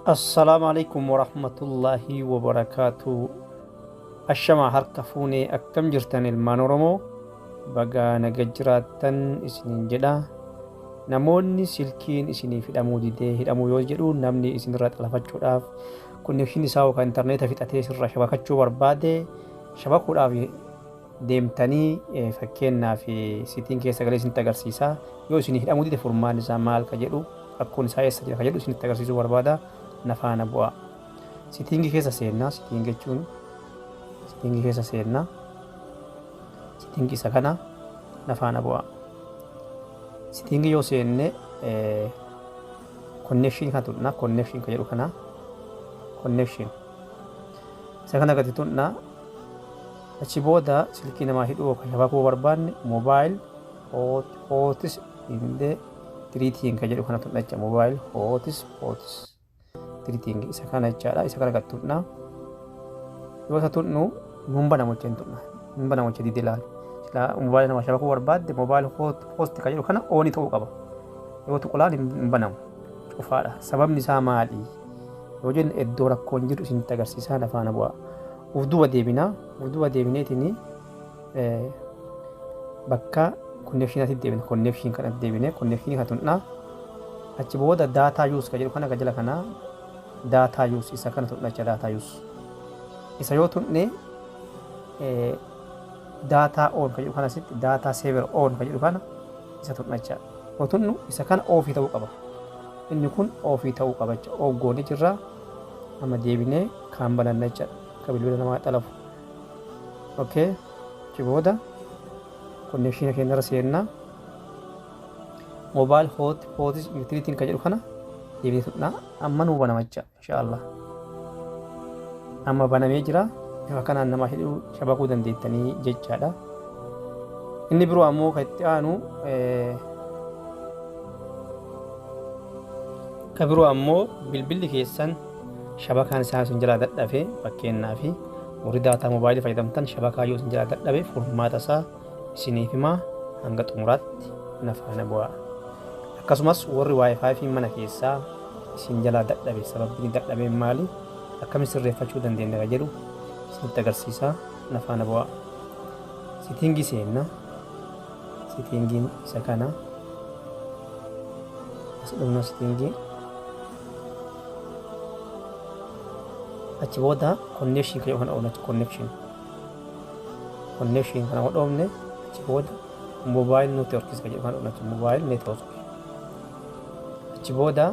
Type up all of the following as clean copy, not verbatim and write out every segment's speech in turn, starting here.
Assalaamu alaikum warahmatullaahi wabarakaatu. Ashamaa harka fuunee, akkam jirtan ilmaan Oromoo? Bagaa naga jiraattan isiniin jedha. Namoonni silkiin isiniif hidhamuu didee, hidhamuu yoo jedhu namni isinirra xalafachuudhaaf connection isaa yookaan intarneeta fixatee sirra shabakachuu barbaade, shabakuudhaaf deemtanii, fakkeenyaaf setting keessa galee isinitti agarsiisa. Yoo isinii hidhamuu dide furmaan isaa maal ka jedhu, rakkoon isaa eessa jira ka jedhu isinitti agarsiisuu barbaada. Na faana bu'a. Setting keessa seennaa. Setting jechuun setting keessa seennaa. Setting isa kana, na faana bu'a. Setting yoo seenne connection kana tuqna. Connection ka jedhu kana, connection isa kana gadi tuqna. Achi booda silkii namaa hidhuu yookaan shabakuu barbaanne mobile hotspots and tethering ka jedhu kana tuqna jecha. Mobile hotspots tethering isa kana jechaadha. Isa kana gadi tuqna. Yoo isa tuqnu nuun banamu jecha, hin tuqna, nuun banamu jecha didee ilaali. Silaa mobaayila namaa shabakuu barbaadde mobile hotspot ka jedhu kana on ta'uu qaba. Yoo tuqulaan hin banamu, cufaadha. Sababni isaa maali yoo jenne, iddoo rakkoon jiru isinitti agarsiisaa, na faana bu'a. Uf duuba deebinaa. Uf duuba deebineetiin bakka connectionaatti deebina. Connection kanatti deebine, connection kana tuqnaa. Achi booda data use ka jedhu kana jala kana, data use isa kana tuqna jecha. Data use isa yoo tuqne data on ka jedhu kana asitti, data saver on ka jedhu kana isa tuqna jecha. Yoo tuqnu isa kana off ta'uu qaba. Inni kun off ta'uu qaba jecha. Off goonee jirra. Amma deebinee kaan bananna jecha, akka bilbila namaa xalafu. Okay, achi booda connection keenyarra seennaa. Mobile hotspots tethering ka jedhu kana deebinee tuqnaa. Amma nuu banama jecha, inshaallah. Amma banamee jira. Bifa kanaan nama hidhuu, shabakuu dandeettanii jechaadha. Inni biroo ammoo kan itti aanu, ka biroo ammoo bilbilli keessan shabakaan isaa isin jalaa dadhabe, fakkeenyaaf warri data moobaayilii fayyadamtan, shabakaa yoo isin jalaa dadhabe furmaata isaa isiniif himaa, hanga xumuraatti na faana bu'aa. Akkasumas warri WiFi mana keessaa isin jalaa dadhabe, sababni dadhabeen maali, akkamiin sirreeffachuu dandeenya ka jedhu isinitti agarsiisaa, na faana bu'aa. Setting seenna. Settingiin isa kana. As dhufna, setting. Achi booda connection kan kana oolna, connection. Connection kana dhoofne, achi booda mobile network kan jedhu kana oolna, mobile network. Achi booda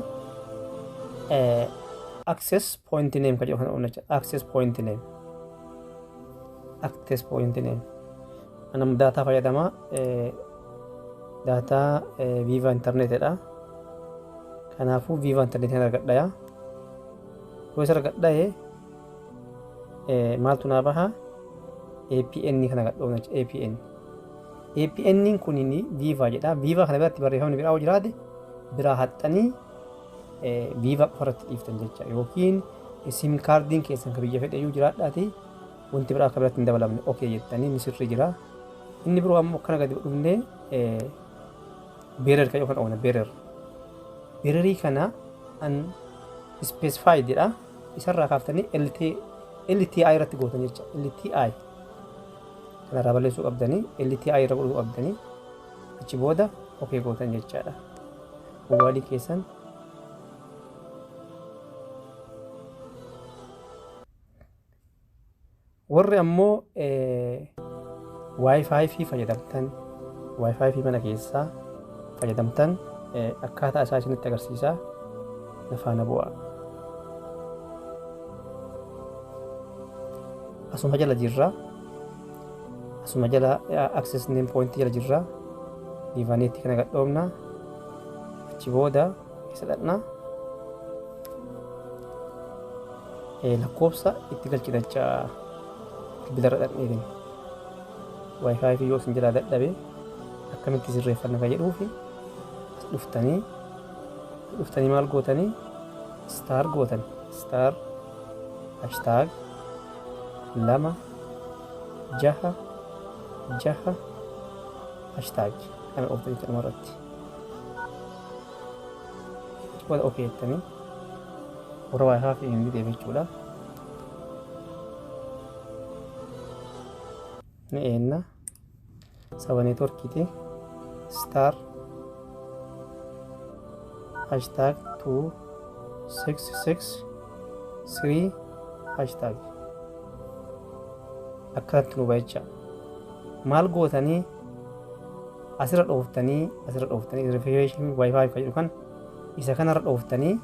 access point name kan jedhu kana oolna, access point name. Access point name. Anam data fayyadamaa, data Viva internetidha. Kanaafuu Viva internet kan argadha. Yoo isa argadha maaltu naa baha? APN kana gadhoofna, APN. APN kunin Viva jedha. Viva kana biratti barreeffamni biraa yoo jiraate biraa haxxanii Viva qofarratti dhiiftan jecha, yookiin SIM cardiin keessan ka biyya fedhe iyyuu jiraadhaati wanti biraa akka biratti hin dabalamne okay jettanii inni sirrii jira. Inni biroo ammoo akkana gadi dhufnee bearer kan yookaan oona bearer. Bearerii kana unspecified jedha. Isarraa kaaftanii LTE irratti gootan jecha. LTE kanarraa balleessuu qabdanii, LTE irra godhuu qabdanii, achi booda okay gootan jechaadha. Mobaayilii keessan warri ammoo WiFi fayyadamtan, WiFi mana keessaa fayyadamtan, akkaataa isaa isinitti agarsiisaa, na faana bu'aa. Asuma jala jirra. Asuma jala access name point jala jirra. Vivanetti kana gadhoomna. Achi booda keessa dhaqna. Lakkoofsa itti galchina jecha bilbilarra dhaqneetiin. WiFi yoo isin jalaa dadhabe akkamitti sirreeffanna kan jedhuufi, as dhuftanii maal gootanii? Star gootan, star hashtag 2 6 6 hashtag kana ooftan jecha dhumarratti. Booda okay jettanii Warra Wi-Fi hin dideef jechuudha. Ni eenna saba neetworkiiti star hashtag 2 6 6 3 hashtag akkanatti nu ba'icha. Maal gootanii asirra dhooftanii refresh Wi-Fi kan jedhu kan isa kanarra dhooftanii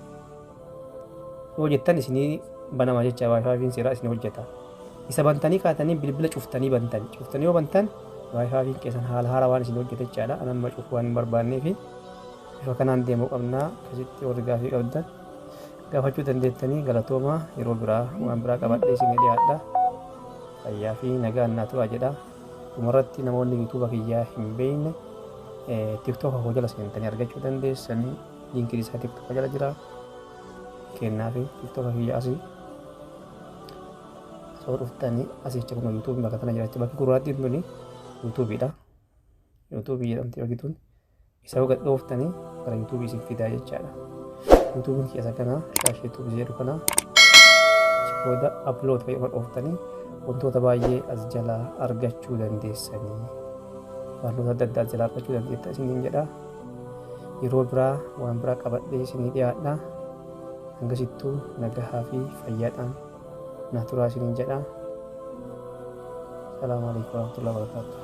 yoo jettan isinii banama jecha. Wi-Fi seeraa isinii hojjeta. Isa bantanii kaatanii bilbila cuftanii bantan, cuftanii yoo bantan Wi-Fi keessan haala haaraa waan isin hojjete jechaadha. An amma cufuu waan hin barbaannee fi bifa kanaan deemuu qabnaa. Akkasitti warri gaafii qabdan gaafachuu dandeettanii. Galatooma, yeroo biraa waan biraa qabadhee isinii dhiyaadha. Fayyaa fi nagaan naa turaa jedha. Dhumarratti namoonni YouTube kiyyaa hin beekne TikTok koo jala seentanii argachuu dandeessanii. Liinkiin isaa TikTok jala jira. Kennaa fi TikTok kiyyaa asii osoo dhuftanii asii jecha kun YouTube bakka tana jira. Bakki gurraattiin tuni YouTubeidha. YouTube jedhamti bakki tun. Isa yoo gad dhooftanii gara YouTube isin fidaa jechaadha. YouTubein keessa kana Shaashee Tube jedhu kana booda upload fayyadama dhooftanii wantoota baay'ee as jalaa argachuu dandeessanii, barnoota adda addaa as jalaa argachuu dandeetta isiniin jedha. Yeroo biraa waan biraa qabadhee isinii dhiyaadha. Hangasittuu nagahaa fi fayyaadhaan naa turaa isiniin jedha. Salaamu alaikum warahmatullahi wabarakatuh.